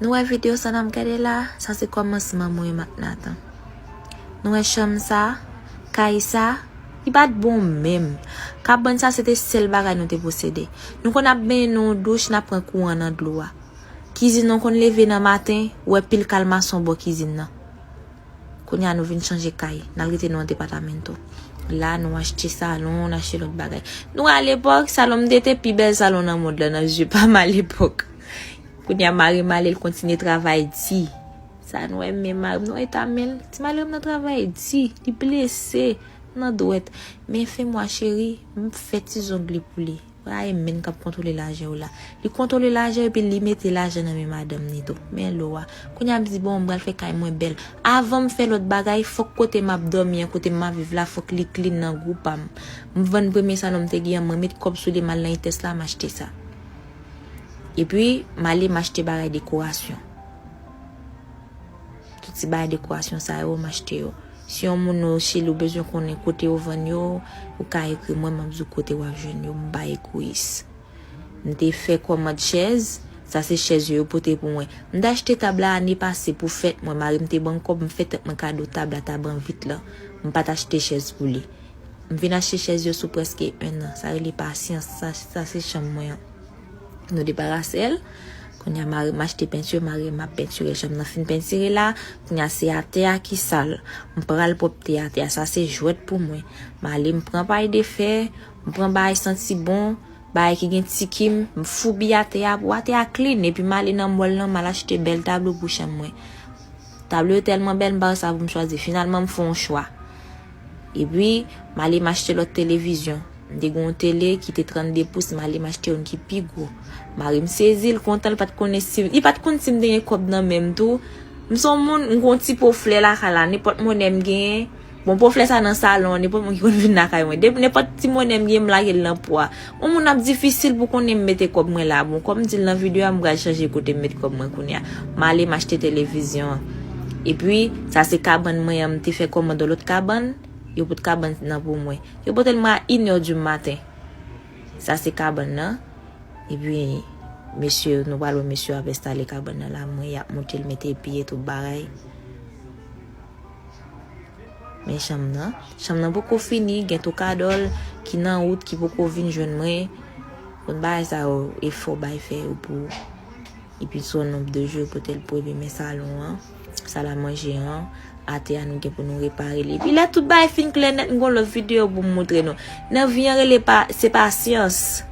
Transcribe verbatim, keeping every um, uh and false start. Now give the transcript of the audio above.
Nou wè videyo sa n ap gade la? Sa se kòmansman mwen ak Nathan. Nou wè chanm sa? Kay sa? Li pa t bon menm. Kabann sa se te sèl bagay nou te posede. Nou konn ap benyen nan yon douch, n ap pran kouran nan dlo a. Kizin nan konn leve nan maten, ou wè pil kal mason bò kizin nan. Kounye a nou vin chanje kay. N al rete nan yon depatamento. La, nou achte salon, n achte lòt bagay. Nou wè alepòk, salon m te te pi bèl salon nan mond lan, nan zye pa m alepòk. Kounye a mari m ale, l kontinye travay di. Sa nou wè men mari m, nou wè eta men l. Ti mari m nan travay di, li blese, nan dwèt. Men fen mwa cheri, m fè ti zong li pou li. Wè a men k ap kontwole lajan yo la. Li kontwole lajan epi li mete lajan nan men madanm ni tou. Men lo a. Kounye a m di, bon, m pral fè kay mwen bèl. Avan m fè lòt bagay, fòk kote m ap dòmi an, kote m ap viv la, fòk li clean nan gou pa m. M vann premye salon m te gen an, mwen met kòb sou li, m al nan Ites la, m achte sa. Epi, m ale m achte bagay dekorasyon. Tout ti bagay dekorasyon sa yo, m achte yo. Si yon moun ou chili ou bezwen konnen kote yo vann yo, ou ka ekri mwen, m ap di w kote w ap jwenn yo, m pa egoyis. M te fè kòmand chèz, sa se chèz yo, yo pote pou mwen. M te achte tab la ane pase pou fèt mwen, mari m te ban m kòb, m fè tèt mwen kado tab la, tab an vit lan. M pa t achte chèz pou li. M vin achte chèz yo sou prèske en an. Sa rele pasyans. Sa, sa se chanm mwen an. Nou debarase l. Kounye a mari m achte penti, mari m ap pentire chanm nan. Fin pentire la, kounye a se atè a ki sal. M pral pwòpte atè a. Sa se jwèt pou mwen. M ale, m pran pay de fè, m pran bagay santi bon, bagay ki gen tikim, m foubi atè a pou atè a clean. Epi m ale nan mòl lan, m al achte bèl tablo pou chanm mwen. Tablo yo tèlman bèl, m pa wè sa pou m chwazi. Finalman, m fè yon chwa. Epi, m ale m achte lòt televizyon. M te gen yon tele ki te trannde pous, m ale m achte youn ki pi gwo. Mari m sezi, l kontan, li pa t konnen si, li pa t konn si m te gen kòb nan men m tou. M se yon moun, m gen yon ti po flè lakay la, nenpòt monnen m genyen. Bon, po flè sa nan salon, nenpòt moun ki konn vin lakay mwen. Depi nenpòt ti monnen m genyen, m lage l nan po a. Yon moun ap difisil pou konnen m mete kòb mwen la. Bon, kòm m di l nan videyo a, m pral chanje kote m met kòb mwen kounye a. M ale m achte televizyon an. Epi, sa se kabann mwen an, m te fè kòmand yon lòt kabann. Yo pot kabann nan pou mwen. Yo pote l mwen a inè di maten. Sa se kabann nan. Epi, mesye, nou pral wè mesye yo ap enstale kabann nan la. Mwen, y ap monte l, mete pye, tout bagay. Men chanm nan. Chanm nan poko fini, gen tou kadòl ki nan wout, ki poko vin jwenn mwen. Konn bagay sa yo, efò bay fè yo pou, epi se yon nonb de jou yo pote l pou epi men salon an, sal a manje an, atè a nou gen pou nou repare li. Epi lè tout bagay fin klè nèt, m gen yon lòt videyo pou m montre nou. Nan vi an rele pa, se pasyans.